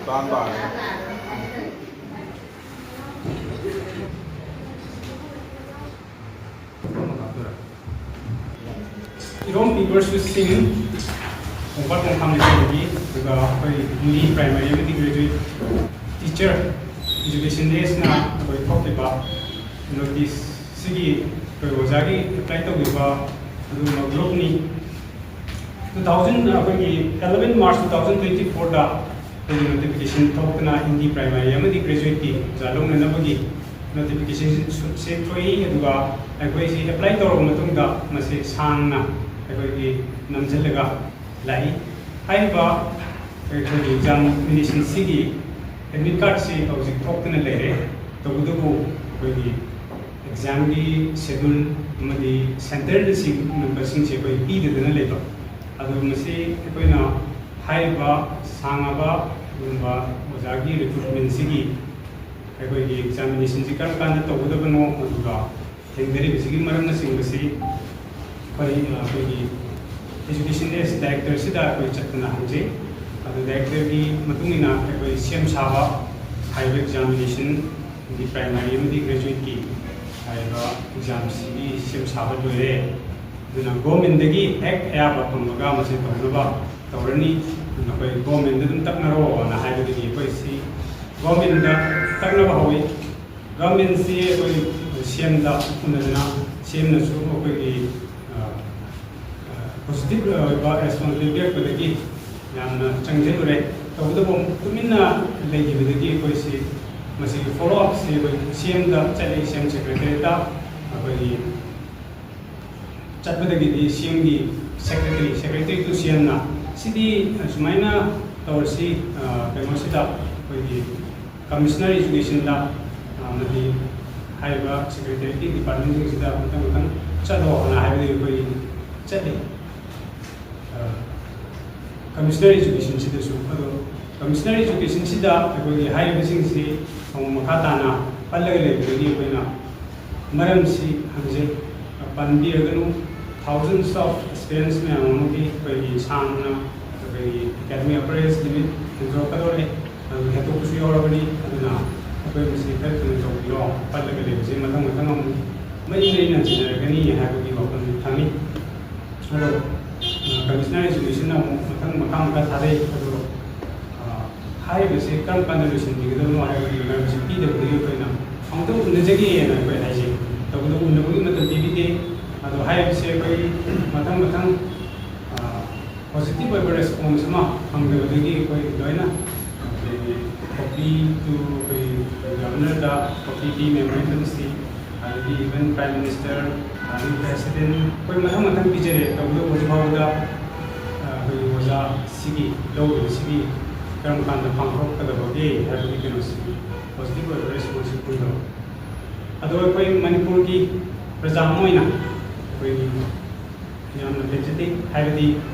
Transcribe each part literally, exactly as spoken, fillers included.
ꯇꯥꯡ ꯇꯥꯔꯦ꯫ ꯏꯔꯣꯝ ꯄꯤꯕꯔꯁꯨ ꯁꯤꯡ, ꯈꯣꯡꯕꯥꯜ ꯈꯣꯡꯊꯥꯡ ꯂꯩꯁꯤꯟꯕꯒꯤ, ꯑꯗꯨꯒ ꯑꯩꯈꯣꯏ ꯍꯤꯟꯗꯤ ꯄ꯭ꯔꯥꯏꯃꯔꯤ ꯑꯃꯗꯤ ꯒ꯭ꯔꯦꯖꯨꯋꯦꯠ ꯇꯤꯆꯔ ꯏꯖꯨꯀꯦꯁꯟ ꯗꯦꯁꯅ ꯑꯩꯈꯣꯏ ꯊꯣꯛꯈꯤꯕ ꯅꯣꯇꯤꯁꯁꯤꯒꯤ ꯑꯩꯈꯣꯏ ꯑꯣꯖꯥꯒꯤ ꯑꯦꯄ꯭ꯂꯥꯏ ꯇꯧꯈꯤꯕ ꯑꯗꯨꯒꯨꯝꯕ ꯒ꯭ꯔꯨꯞꯅꯤ꯫ Two thousand, ꯑꯩꯈꯣꯏꯒꯤ eleven March two thousand twenty fourꯗ ꯑꯩꯈꯣꯏꯒꯤ ꯅꯣꯇꯤꯐꯤꯀꯦꯁꯟ ꯊꯣꯛꯇꯨꯅ ꯍꯤꯟꯗꯤ ꯄ꯭ꯔꯥꯏꯃꯔꯤ ꯑꯃꯗꯤ ꯒ꯭ꯔꯦꯖꯨꯋꯦꯠꯀꯤ ꯑꯣꯖꯥ ꯂꯧꯅꯅꯕꯒꯤ ꯅꯣꯇꯤꯐꯤꯀꯦꯁꯟꯁꯦ ꯊꯣꯛꯏ꯫ ꯑꯗꯨꯒ ꯑꯩꯈꯣꯏꯁꯤ ꯑꯦꯄ꯭ꯂꯥꯏ ꯇꯧꯔꯕ ꯃꯇꯨꯡꯗ ꯃꯁꯤ ꯁꯥꯡꯅ ꯑꯩꯈꯣꯏꯒꯤ ꯅꯝꯁꯤꯜꯂꯒ ꯂꯥꯛꯏ꯫ ꯍꯥꯏꯔꯤꯕ ꯑꯩꯈꯣꯏꯒꯤ ꯑꯦꯛꯖꯥꯃꯤꯅꯦꯁꯟꯁꯤꯒꯤ ꯑꯦꯗꯃꯤꯠ ꯀꯥꯔꯠꯁꯤ ꯍꯧꯖꯤꯛ ꯊꯣꯛꯇꯅ ꯂꯩꯔꯦ꯫ ꯇꯧꯕꯇꯕꯨ ꯑꯩꯈꯣꯏꯒꯤ ꯑꯦꯛꯖꯥꯝꯒꯤ ꯁꯦꯗ꯭ꯌꯨꯜ ꯑꯃꯗꯤ ꯁꯦꯟꯇꯔꯅꯆꯤꯡꯕꯁꯤꯡꯁꯦ ꯑꯩꯈꯣꯏ ꯄꯤꯗꯗꯅ ꯂꯩꯕ꯫ ꯑꯗꯨ ꯃꯁꯤ ꯑꯩꯈꯣꯏꯅ ꯍꯥꯏꯔꯤꯕ ꯁꯥꯡꯉꯕ ꯑꯗꯨꯒꯨꯝꯕ ꯑꯣꯖꯥꯒꯤ ꯔꯤꯀ꯭ꯔꯨꯠꯃꯦꯟꯁꯤꯒꯤ ꯑꯩꯈꯣꯏꯒꯤ ꯑꯦꯛꯖꯥꯃꯤꯅꯦꯁꯟꯁꯤ ꯀꯔꯝ ꯀꯥꯟꯗ ꯇꯧꯒꯗꯕꯅꯣ, ꯑꯗꯨꯒ ꯊꯦꯡꯊꯔꯤꯕꯁꯤꯒꯤ ꯃꯔꯝꯅꯆꯤꯡꯕꯁꯤ ꯑꯩꯈꯣꯏ, ꯑꯩꯈꯣꯏꯒꯤ ꯏꯖꯨꯀꯦꯁꯟ ꯑꯦꯁ ꯗꯥꯏꯔꯦꯛꯇꯔꯁꯤꯗ ꯑꯩꯈꯣꯏ ꯆꯠꯇꯨꯅ ꯍꯪꯖꯩ꯫ ꯑꯗꯨ ꯗꯥꯏꯔꯦꯛꯇꯔꯒꯤ ꯃꯇꯨꯡ ꯏꯟꯅ ꯑꯩꯈꯣꯏ ꯁꯦꯝ ꯁꯥꯕ ꯍꯥꯏꯔꯤꯕ ꯑꯦꯛꯖꯥꯃꯤꯅꯦꯁꯟꯒꯤ ꯄ꯭ꯔꯥꯏꯃꯥꯔꯤ ꯑꯃꯗꯤ ꯒ꯭ꯔꯦꯖꯨꯋꯦꯠꯀꯤ ꯍꯥꯏꯔꯤꯕ ꯑꯦꯛꯖꯥꯝꯁꯤꯒꯤ ꯁꯦꯝ ꯁꯥꯕ ꯂꯣꯏꯔꯦ꯫ ꯑꯗꯨꯅ ꯒꯣꯔꯃꯦꯟꯗꯒꯤ ꯍꯦꯛ ꯑꯌꯥꯕ ꯐꯪꯕꯒ ꯃꯁꯤ ꯇꯧꯅꯕ ꯇꯧꯔꯅꯤ꯫ ꯑꯩꯈꯣꯏ ꯒꯣꯔꯃꯦꯟꯗ ꯑꯗꯨꯝ ꯇꯛꯅꯔꯣꯅ ꯍꯥꯏꯕꯗꯒꯤ ꯑꯩꯈꯣꯏ ꯁꯤ ꯒꯣꯔꯃꯦꯟꯗ ꯇꯛꯅꯕ ꯍꯧꯋꯤ꯫ ꯒꯣꯔꯃꯦꯟꯁꯤ ꯑꯩꯈꯣꯏ ꯁꯤ ꯑꯦꯝꯗ ꯎꯅꯗꯅ ꯁꯤ ꯑꯦꯝꯅꯁꯨ ꯑꯩꯈꯣꯏꯒꯤ, ꯑ, ꯑ, ꯄꯣꯖꯤꯇꯤꯚ ꯑꯣꯏꯕ ꯔꯦꯁꯄꯣꯟꯁ ꯄꯤꯕꯤꯔꯛꯄꯗꯒꯤ ꯌꯥꯝꯅ ꯆꯪꯁꯤꯜꯂꯨꯔꯦ꯫ ꯇꯧꯕꯇꯕꯨ ꯑꯃꯨꯛ ꯇꯨꯃꯤꯟꯅ ꯂꯩꯈꯤꯕꯗꯒꯤ ꯑꯩꯈꯣꯏꯁꯤ ꯃꯁꯤꯒꯤ ꯐꯣꯂꯣ ꯑꯞꯁꯤ ꯑꯩꯈꯣꯏ ꯁꯤ ꯑꯦꯝꯗ ꯆꯠꯂꯤ, ꯁꯤ ꯑꯦꯝ ꯁꯦꯀ꯭ꯔꯦꯇꯔꯤꯌꯦꯠꯇ ꯑꯩꯈꯣꯏꯒꯤ ꯆꯠꯄꯗꯒꯤꯗꯤ ꯁꯤ ꯑꯦꯝꯒꯤ ꯁꯦꯀ꯭ꯔꯦꯇꯔꯤ, ꯁꯦꯀ꯭ꯔꯦꯇꯔꯤ ꯇꯨ ꯁꯤ ꯑꯦꯝꯅ ꯁꯤꯗꯤ ꯁꯨꯃꯥꯏꯅ ꯇꯧꯔꯁꯤ, ꯑ, ꯀꯩꯅꯣꯁꯤꯗ ꯑꯩꯈꯣꯏꯒꯤ ꯀꯃꯤꯁꯅꯔ ꯏꯖꯨꯀꯦꯁꯟꯗ, ꯑ, ꯑꯃꯗꯤ ꯍꯥꯏꯔꯤꯕ ꯁꯦꯀ꯭ꯔꯦꯇꯔꯤꯌꯦꯠꯀꯤ ꯗꯤꯄꯥꯔꯠꯃꯦꯟꯁꯤꯡꯁꯤꯗ ꯃꯊꯪ ꯃꯊꯪ ꯆꯠꯂꯣ ꯍꯥꯏꯅ ꯍꯥꯏꯕꯗꯒꯤ ꯑꯩꯈꯣꯏ ꯆꯠꯂꯤ꯫ ꯑ, ꯀꯃꯤꯁꯅꯔ ꯏꯖꯨꯀꯦꯁꯟꯁꯤꯗꯁꯨ꯫ ꯑꯗꯣ ꯀꯃꯤꯁꯅꯔ ꯏꯖꯨꯀꯦꯁꯟꯁꯤꯗ ꯑꯩꯈꯣꯏꯒꯤ ꯍꯥꯏꯔꯤꯕꯁꯤꯡꯁꯤ ꯑꯃꯨꯛ ꯃꯈꯥ ꯇꯥꯅ ꯄꯜꯂꯒ ꯂꯩꯕꯗꯒꯤ ꯑꯩꯈꯣꯏꯅ ꯃꯔꯝꯁꯤ ꯍꯪꯖꯩ꯫ ꯄꯟꯕꯤꯔꯒꯅꯨ, thousands of aspirants ꯃꯌꯥꯝ ꯑꯃꯒꯤ ꯑꯩꯈꯣꯏꯒꯤ ꯁꯥꯡꯅ ꯑꯩꯈꯣꯏꯒꯤ ꯑꯦꯀꯥꯗꯃꯤꯛ ꯑꯄꯔ ꯑꯦꯖ ꯂꯤꯃꯤꯠ ꯍꯦꯟꯗꯣꯔꯛꯀꯗꯧꯔꯦ꯫ ꯑꯗꯨ ꯍꯦꯟꯗꯣꯛꯄꯁꯨ ꯌꯥꯎꯔꯕꯅꯤ꯫ ꯑꯗꯨꯅ ꯑꯩꯈꯣꯏ ꯃꯁꯤ ꯈꯔ ꯊꯨꯅ ꯇꯧꯕꯤꯔꯣ꯫ ꯄꯜꯂꯒ ꯂꯩꯕꯁꯦ ꯃꯊꯪ ꯃꯊꯪ ꯑꯃꯨꯛ ꯃꯔꯤ ꯂꯩꯅ ꯆꯤꯟꯅꯔꯛꯀꯅꯤ ꯍꯥꯏꯕꯒꯤ ꯋꯥꯐꯝ ꯊꯝꯃꯤ꯫ ꯑꯗꯣ ꯀꯃꯤꯁꯅꯔ ꯏꯟꯁꯇꯤꯇ꯭ꯌꯨꯁꯟꯅ ꯑꯃꯨꯛ ꯃꯊꯪ ꯃꯈꯥ ꯃꯈꯥ ꯊꯥꯗꯩ꯫ ꯑꯗꯣ ꯍꯥꯏꯔꯤꯕꯁꯦ ꯀꯔꯝ ꯀꯥꯟꯗ ꯂꯣꯏꯁꯤꯟꯕꯤꯒꯗꯕꯅꯣ ꯍꯥꯏꯕꯒꯤ ꯃꯔꯝꯁꯤ ꯄꯤꯗꯕꯗꯒꯤ ꯑꯩꯈꯣꯏꯅ ꯑꯃꯨꯛꯇꯪ ꯎꯅꯖꯒꯦꯅ ꯑꯩꯈꯣꯏ ꯍꯥꯏꯖꯩ꯫ ꯇꯧꯕꯇꯕꯨ ꯎꯅꯕꯒꯤ ꯃꯇꯝ ꯄꯤꯕꯤꯗꯦ꯫ ꯑꯗꯣ ꯍꯥꯏꯔꯤꯕꯁꯦ ꯑꯩꯈꯣꯏ ꯃꯊꯪ ꯃꯊꯪ ꯄꯣꯖꯤꯇꯤꯚ ꯑꯣꯏꯕ ꯔꯦꯁꯄꯣꯟꯁ ꯑꯃ ꯐꯪꯗꯕꯗꯒꯤ ꯑꯩꯈꯣꯏ ꯂꯣꯏꯅ ꯑꯩꯈꯣꯏꯒꯤ ꯀꯣꯄꯤ ꯇꯨ ꯑꯩꯈꯣꯏ ꯒꯚꯔꯅꯔꯗ ꯀꯣꯄꯤ ꯄꯤ, ꯃꯦꯃꯣꯔꯦꯟꯗꯝꯁꯤ, ꯑꯗꯒꯤ ꯏꯚꯟ ꯄ꯭ꯔꯥꯏꯝ ꯃꯤꯅꯤꯁꯇꯔ, ꯑꯗꯒꯤ ꯄ꯭ꯔꯦꯁꯤꯗꯦꯟ, ꯑꯩꯈꯣꯏ ꯃꯊꯪ ꯃꯊꯪ ꯄꯤꯖꯔꯦ꯫ ꯇꯧꯕꯇꯕꯨ ꯍꯧꯖꯤꯛ ꯐꯥꯎꯕꯗ ꯑꯩꯈꯣꯏꯒꯤ ꯑꯣꯖꯥ ꯁꯤꯒꯤ ꯂꯧꯔꯤꯕꯁꯤꯒꯤ ꯀꯔꯝ ꯀꯥꯟꯗ ꯄꯥꯡꯊꯣꯛꯀꯗꯕꯒꯦ ꯍꯥꯏꯕꯒꯤ ꯀꯩꯅꯣꯁꯤ ꯄꯣꯖꯤꯇꯤꯚ ꯑꯣꯏꯕ ꯔꯦꯁꯄꯣꯟꯁꯁꯤ ꯐꯪꯗꯕ꯫ ꯑꯗꯣ ꯑꯩꯈꯣꯏ ꯃꯅꯤꯄꯨꯔꯒꯤ ꯄ꯭ꯔꯖꯥ ꯑꯃ ꯑꯣꯏꯅ ꯑꯩꯈꯣꯏꯒꯤ ꯌꯥꯝꯅ ꯄꯦꯊꯦꯇꯤꯛ, ꯍꯥꯏꯕꯗꯤ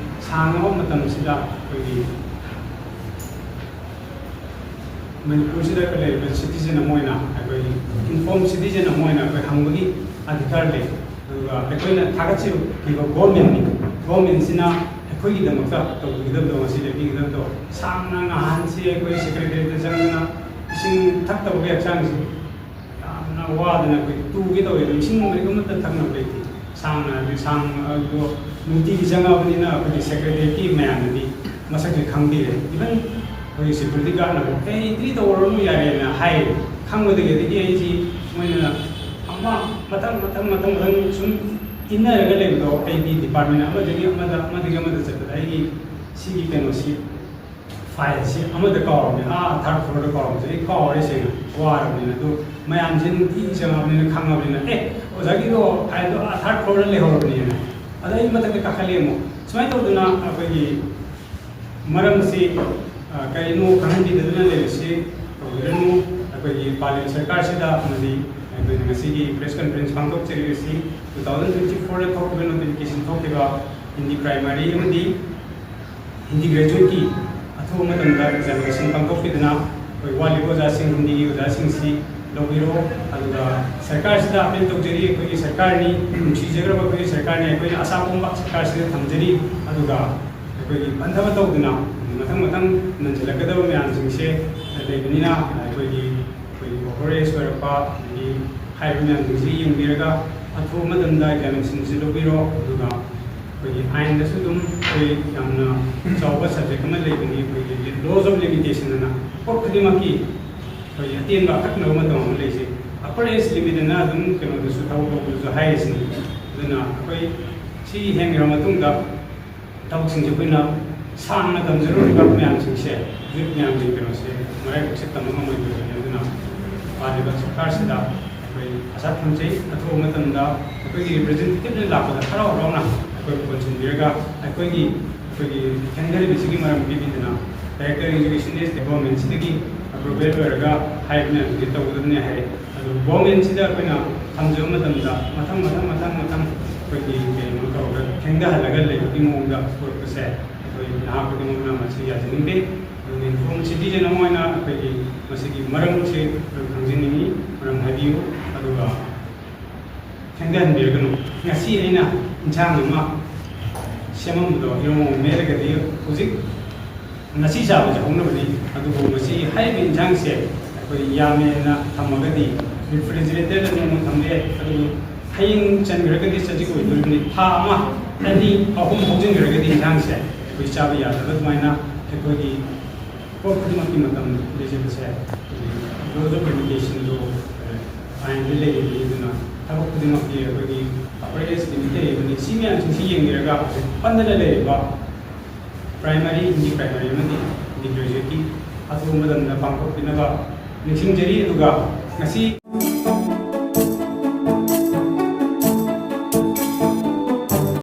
ꯁꯥꯡꯉꯕ ꯃꯇꯝꯁꯤꯗ ꯑꯩꯈꯣꯏꯒꯤ ꯃꯅꯤꯄꯨꯔꯁꯤꯗ ꯂꯩꯔꯤꯕ ꯁꯤꯇꯤꯖꯦꯟ ꯑꯃ ꯑꯣꯏꯅ, ꯑꯩꯈꯣꯏ ꯏꯟꯐꯣꯔꯝ ꯁꯤꯇꯤꯖꯦꯟ ꯑꯃ ꯑꯣꯏꯅ ꯑꯩꯈꯣꯏ ꯍꯪꯕꯒꯤ ꯑꯙꯤꯀꯥꯔ ꯂꯩ꯫ ꯑꯗꯨꯒ ꯑꯩꯈꯣꯏꯅ ꯊꯥꯒꯠꯆꯔꯤꯕ ꯒꯣꯔꯃꯦꯟꯅꯤ꯫ ꯒꯣꯔꯃꯦꯟꯁꯤꯅ ꯑꯩꯈꯣꯏꯒꯤꯗꯃꯛꯇ ꯇꯧꯕꯤꯒꯗꯕꯗꯣ, ꯉꯁꯤ ꯂꯦꯞꯄꯤꯒꯗꯕꯗꯣ, ꯁꯥꯡꯅ ꯅꯍꯥꯟꯁꯤ ꯑꯩꯈꯣꯏ ꯁꯦꯀ꯭ꯔꯦꯇꯔꯤꯌꯦꯠꯇ ꯆꯪꯗꯅ ꯏꯁꯤꯡ ꯊꯛꯇꯕꯒꯤ ꯍꯛꯆꯥꯡꯁꯤ ꯌꯥꯝꯅ ꯋꯥꯗꯅ ꯑꯩꯈꯣꯏ ꯇꯨꯒꯦ ꯇꯧꯋꯦ꯫ ꯑꯗꯣ ꯏꯁꯤꯡ ꯃꯔꯤꯛ ꯑꯃꯠꯇ ꯊꯛꯅꯕ ꯂꯩꯇꯦ꯫ ꯁꯥꯡꯅ ꯍꯥꯏꯕꯗꯤ ꯁꯥꯡꯅ ꯑꯗꯣ ꯅꯨꯡꯇꯤꯒꯤ ꯆꯪꯉꯛꯑꯕꯅꯤꯅ ꯑꯩꯈꯣꯏꯒꯤ ꯁꯦꯀ꯭ꯔꯦꯇꯔꯤꯌꯦꯠꯀꯤ ꯃꯌꯥꯝꯅꯗꯤ ꯃꯁꯛꯁꯦ ꯈꯪꯕꯤꯔꯦ꯫ ꯏꯚꯟ ꯑꯩꯈꯣꯏꯒꯤ ꯁꯦꯀ꯭ꯌꯨꯔꯤꯇꯤ ꯒꯥꯔꯗꯅꯐꯥꯎ "ꯑꯦ, ꯑꯦꯟꯇ꯭ꯔꯤ ꯇꯧꯔꯨꯔꯅꯨ ꯌꯥꯔꯦꯅ" ꯍꯥꯏꯌꯦ꯫ ꯈꯪꯕꯗꯒꯤ ꯑꯗꯒꯤ ꯑꯩꯁꯤ ꯃꯣꯏꯅ ꯑꯃ ꯃꯊꯪ ꯃꯊꯪ ꯃꯊꯪ ꯃꯊꯪ ꯁꯨꯝ ꯏꯟꯅꯔꯒ ꯂꯩꯕꯗꯣ, ꯑꯩꯗꯤ ꯗꯤꯄꯥꯔꯠꯃꯦꯟ ꯑꯃꯗꯒꯤ ꯑꯃꯗ, ꯑꯃꯗꯒꯤ ꯑꯃꯗ ꯆꯠꯄꯗ ꯑꯩꯒꯤ ꯁꯤꯒꯤ ꯀꯩꯅꯣꯁꯤ, ꯐꯥꯏꯜꯁꯤ ꯑꯃꯗ ꯀꯥꯎꯔꯕꯅꯤ, ꯑꯥ ꯊꯥꯔꯠ ꯐ꯭ꯂꯣꯔꯗ ꯀꯥꯎꯔꯕꯁꯦ ꯑꯩ ꯀꯥꯎꯔꯦ ꯁꯦꯡꯅ, ꯋꯥꯔꯕꯅꯤꯅ꯫ ꯑꯗꯨ ꯃꯌꯥꯝꯁꯦ ꯅꯨꯡꯇꯤꯒꯤ ꯆꯪꯉꯕꯅꯤꯅ ꯈꯪꯉꯕꯅꯤꯅ, "ꯑꯦ, ꯑꯣꯖꯥꯒꯤꯗꯣ ꯐꯥꯏꯜꯗꯣ ꯑꯥ ꯊꯥꯔꯠ ꯐ꯭ꯂꯣꯔꯗ ꯂꯩꯍꯧꯔꯕꯅꯤꯅ" ꯑꯗ ꯑꯩ ꯃꯊꯛꯇ ꯀꯥꯈꯠꯂꯦ ꯑꯃꯨꯛ꯫ ꯁꯨꯃꯥꯏꯅ ꯇꯧꯗꯅ ꯑꯩꯈꯣꯏꯒꯤ ꯃꯔꯝꯁꯤ, ꯑ, ꯀꯔꯤꯅꯣ ꯈꯪꯍꯟꯕꯤꯗꯗꯨꯅ ꯂꯩꯔꯤꯁꯤ ꯇꯧꯕꯤꯔꯅꯨ꯫ ꯑꯩꯈꯣꯏꯒꯤ ꯄꯥꯜꯂꯤꯕ ꯁꯔꯀꯥꯔꯁꯤꯗ ꯑꯃꯗꯤ ꯑꯩꯈꯣꯏꯅ ꯉꯁꯤꯒꯤ ꯄ꯭ꯔꯦꯁ ꯀꯟꯐꯔꯦꯟꯁ ꯄꯥꯡꯊꯣꯛꯆꯔꯤꯕꯁꯤ two thousand twenty fourꯗ ꯊꯣꯛꯈꯤꯕ ꯅꯣꯇꯤꯐꯤꯀꯦꯁꯟ ꯊꯣꯛꯈꯤꯕ ꯍꯤꯟꯗꯤ ꯄ꯭ꯔꯥꯏꯃꯥꯔꯤ ꯑꯃꯗꯤ ꯍꯤꯟꯗꯤ ꯒ꯭ꯔꯦꯖꯨꯋꯦꯠꯀꯤ ꯑꯊꯨꯕ ꯃꯇꯝꯗ ꯑꯦꯛꯖꯥꯃꯤꯅꯦꯁꯟ ꯄꯥꯡꯊꯣꯛꯄꯤꯗꯨꯅ ꯑꯩꯈꯣꯏ ꯋꯥꯠꯂꯤꯕ ꯑꯣꯖꯥꯁꯤꯡ, ꯍꯤꯟꯗꯤꯒꯤ ꯑꯣꯖꯥꯁꯤꯡꯁꯤ ꯂꯧꯕꯤꯔꯣ꯫ ꯑꯗꯨꯒ ꯁꯔꯀꯥꯔꯁꯤꯗ ꯑꯄꯤꯜ ꯇꯧꯖꯔꯤ, ꯑꯩꯈꯣꯏꯒꯤ ꯁꯔꯀꯥꯔꯅꯤ, ꯅꯨꯡꯁꯤꯖꯈ꯭ꯔꯕ ꯑꯩꯈꯣꯏꯒꯤ ꯁꯔꯀꯥꯔꯅꯤ, ꯑꯩꯈꯣꯏꯅ ꯑꯁꯥ ꯄꯣꯝꯕ ꯁꯔꯀꯥꯔꯁꯤꯗ ꯊꯝꯖꯔꯤ꯫ ꯑꯗꯨꯒ ꯑꯩꯈꯣꯏꯒꯤ ꯄꯟꯊꯕ ꯇꯧꯗꯅ ꯃꯊꯪ ꯃꯊꯪ ꯅꯟꯁꯤꯜꯂꯛꯀꯗꯕ ꯃꯌꯥꯝꯁꯤꯡꯁꯦ ꯂꯩꯕꯅꯤꯅ ꯑꯩꯈꯣꯏꯒꯤ ꯑꯩꯈꯣꯏꯒꯤ ꯑꯣꯊꯣꯔꯥꯏꯁ ꯑꯣꯏꯔꯛꯄ ꯑꯗꯒꯤ ꯍꯥꯏꯔꯤꯕ ꯃꯌꯥꯝꯁꯤꯡꯁꯤ ꯌꯦꯡꯕꯤꯔꯒ ꯑꯊꯨꯕ ꯃꯇꯝꯗ ꯑꯦꯛꯖꯥꯃꯤꯅꯦꯁꯟꯁꯤ ꯂꯧꯕꯤꯔꯣ꯫ ꯑꯗꯨꯒ ꯑꯩꯈꯣꯏꯒꯤ ꯑꯥꯏꯟꯗꯁꯨ ꯑꯗꯨꯝ ꯑꯩꯈꯣꯏ ꯌꯥꯝꯅ ꯆꯥꯎꯕ ꯁꯕꯖꯦꯛ ꯑꯃ ꯂꯩꯕꯅꯤ, ꯑꯩꯈꯣꯏꯒꯤ ꯂꯣꯁ ꯑꯣꯐ ꯂꯤꯃꯤꯇꯦꯁꯟ ꯑꯅ ꯄꯣꯠ ꯈꯨꯗꯤꯡꯃꯛꯀꯤ ꯑꯩꯈꯣꯏꯒꯤ ꯑꯇꯦꯟꯕ ꯑꯀꯛꯅꯕ ꯃꯇꯝ ꯑꯃ ꯂꯩꯖꯩ꯫ ꯑꯞꯄꯔ ꯑꯦꯖ ꯂꯤꯃꯤꯠ ꯑꯅ ꯑꯗꯨꯝ ꯀꯩꯅꯣꯗꯁꯨ ꯊꯕꯛ ꯇꯧꯕꯗꯁꯨ ꯍꯥꯏꯔꯤꯁꯤꯅꯤ꯫ ꯑꯗꯨꯅ ꯑꯩꯈꯣꯏ ꯁꯤ ꯍꯦꯟꯈ꯭ꯔ ꯃꯇꯨꯡꯗ ꯊꯕꯛꯁꯤꯡꯁꯦ ꯑꯩꯈꯣꯏꯅ ꯁꯥꯡꯅ ꯇꯝꯖꯔꯨꯔꯤꯕ ꯃꯌꯥꯝꯁꯤꯡꯁꯦ, ꯌꯨꯠ ꯃꯌꯥꯝꯒꯤ ꯀꯩꯅꯣꯁꯦ ꯃꯔꯥꯏꯕꯛꯁꯦ ꯇꯝꯕ ꯉꯝꯃꯣꯏꯗꯣꯏꯕꯅꯤ꯫ ꯑꯗꯨꯅ ꯄꯥꯜꯂꯤꯕ ꯁꯔꯀꯥꯔꯁꯤꯗ ꯑꯩꯈꯣꯏ ꯑꯁꯥ ꯊꯝꯖꯩ꯫ ꯑꯊꯨꯕ ꯃꯇꯝꯗ ꯑꯩꯈꯣꯏꯒꯤ ꯔꯤꯄ꯭ꯔꯖꯦꯟꯇꯦꯇꯤꯚꯅ ꯂꯥꯛꯄꯗ ꯍꯔꯥꯎ ꯍꯔꯥꯎꯅ ꯑꯩꯈꯣꯏꯕꯨ ꯀꯣꯟꯁꯤꯟꯕꯤꯔꯒ ꯑꯩꯈꯣꯏꯒꯤ ꯑꯩꯈꯣꯏꯒꯤ ꯊꯦꯡꯊꯔꯤꯕꯁꯤꯒꯤ ꯃꯔꯝ ꯄꯤꯕꯤꯗꯅ ꯗꯥꯏꯔꯦꯛꯇꯔ ꯑꯦꯖꯨꯀꯦꯁꯟ ꯏꯁ ꯒꯣꯚꯔꯟꯃꯦꯟꯠꯁꯤꯗꯒꯤ ꯑꯦꯄ꯭ꯔꯨꯚꯦꯜ ꯑꯣꯏꯔꯒ ꯍꯥꯏꯔꯤꯕ ꯃꯌꯥꯝꯁꯤꯡꯁꯦ ꯇꯧꯒꯗꯕꯅꯤ ꯍꯥꯏꯔꯦ꯫ ꯑꯗꯨ ꯒꯣꯚꯔꯟꯃꯦꯟꯠꯁꯤꯗ ꯑꯩꯈꯣꯏꯅ ꯊꯝꯖꯕ ꯃꯇꯝꯗ ꯃꯊꯪ ꯃꯊꯪ ꯃꯊꯪ ꯃꯊꯪ ꯑꯩꯈꯣꯏꯒꯤ ꯀꯩꯅꯣ ꯇꯧꯔꯒ ꯊꯦꯡꯊꯍꯜꯂꯒ ꯂꯩꯕꯒꯤ ꯃꯑꯣꯡꯗ ꯄꯨꯔꯛꯄꯁꯦ ꯑꯩꯈꯣꯏ ꯅꯍꯥ ꯈꯨꯗꯤꯡꯃꯛꯅ ꯃꯁꯤ ꯌꯥꯖꯅꯤꯡꯗꯦ꯫ ꯑꯗꯨꯅ ꯏꯟꯐꯣꯔꯝ ꯁꯤꯇꯤꯖꯟ ꯑꯃ ꯑꯣꯏꯅ ꯑꯩꯈꯣꯏꯒꯤ ꯃꯁꯤꯒꯤ ꯃꯔꯝꯁꯤ ꯑꯩꯈꯣꯏ ꯈꯪꯖꯅꯤꯡꯉꯤ꯫ ꯃꯔꯝ ꯍꯥꯏꯕꯤꯌꯨ꯫ ꯑꯗꯨꯒ ꯊꯦꯡꯊꯍꯟꯕꯤꯔꯒꯅꯨ꯫ ꯉꯁꯤ ꯑꯩꯅ ꯏꯟꯁꯥꯡ ꯑꯃ ꯁꯦꯝꯃꯝꯕꯗꯣ, ꯏꯔꯣꯝꯕ ꯑꯃ ꯃꯦꯠꯂꯒꯗꯤ ꯍꯧꯖꯤꯛ ꯉꯁꯤ ꯆꯥꯕꯁꯦ ꯍꯧꯅꯕꯅꯤ꯫ ꯑꯗꯨꯕꯨ ꯉꯁꯤ ꯍꯥꯏꯔꯤꯕ ꯏꯟꯁꯥꯡꯁꯦ ꯑꯩꯈꯣꯏ ꯌꯥꯝꯃꯦꯅ ꯊꯝꯃꯒꯗꯤ ꯔꯤꯐ꯭ꯔꯤꯖꯔꯦꯇꯔꯗ ꯅꯣꯡꯃ ꯊꯝꯕ ꯌꯥꯏ꯫ ꯑꯗꯨꯕꯨ ꯍꯌꯦꯡ ꯆꯟꯈ꯭ꯔꯒꯗꯤ ꯆꯖꯤꯛ ꯑꯣꯏꯗꯣꯔꯤꯕꯅꯤ꯫ ꯊꯥ ꯑꯃ, ꯑꯅꯤ, ꯑꯍꯨꯝ ꯍꯧꯖꯤꯟꯈ꯭ꯔꯒꯗꯤ ꯏꯟꯁꯥꯡꯁꯦ ꯑꯩꯈꯣꯏ ꯆꯥꯕ ꯌꯥꯗꯕ꯫ ꯑꯗꯨꯃꯥꯏꯅ ꯑꯩꯈꯣꯏꯒꯤ ꯄꯣꯠ ꯈꯨꯗꯤꯡꯃꯛꯀꯤ ꯃꯇꯝ ꯂꯩꯖꯕꯁꯦ ꯑꯩꯈꯣꯏꯒꯤ ꯂꯣꯁ ꯑꯣꯐ ꯂꯤꯃꯤꯇꯦꯁꯟꯗꯣ ꯑꯥꯏꯟꯗ ꯂꯩꯔꯤꯕꯅꯤ꯫ ꯑꯗꯨꯅ ꯊꯕꯛ ꯈꯨꯗꯤꯡꯃꯛꯀꯤ ꯑꯩꯈꯣꯏꯒꯤ ꯑꯞꯄꯔ ꯑꯦꯖ ꯂꯤꯃꯤꯠ ꯂꯩꯔꯤꯕꯅꯤ꯫ ꯁꯤ ꯃꯌꯥꯝꯁꯤꯡꯁꯤ ꯌꯦꯡꯕꯤꯔꯒ ꯍꯧꯖꯤꯛ ꯄꯟꯗꯅ ꯂꯩꯔꯤꯕ ꯄ꯭ꯔꯥꯏꯃꯔꯤ, ꯍꯤꯟꯗꯤ ꯄ꯭ꯔꯥꯏꯃꯔꯤ ꯑꯃꯗꯤ ꯍꯤꯟꯗꯤ ꯒ꯭ꯔꯦꯖꯨꯋꯦꯠꯀꯤ ꯑꯊꯨꯕ ꯃꯇꯝꯗ ꯄꯥꯡꯊꯣꯛꯄꯤꯅꯕ ꯅꯤꯡꯁꯤꯡꯖꯔꯤ꯫ ꯑꯗꯨꯒ ꯉꯁꯤ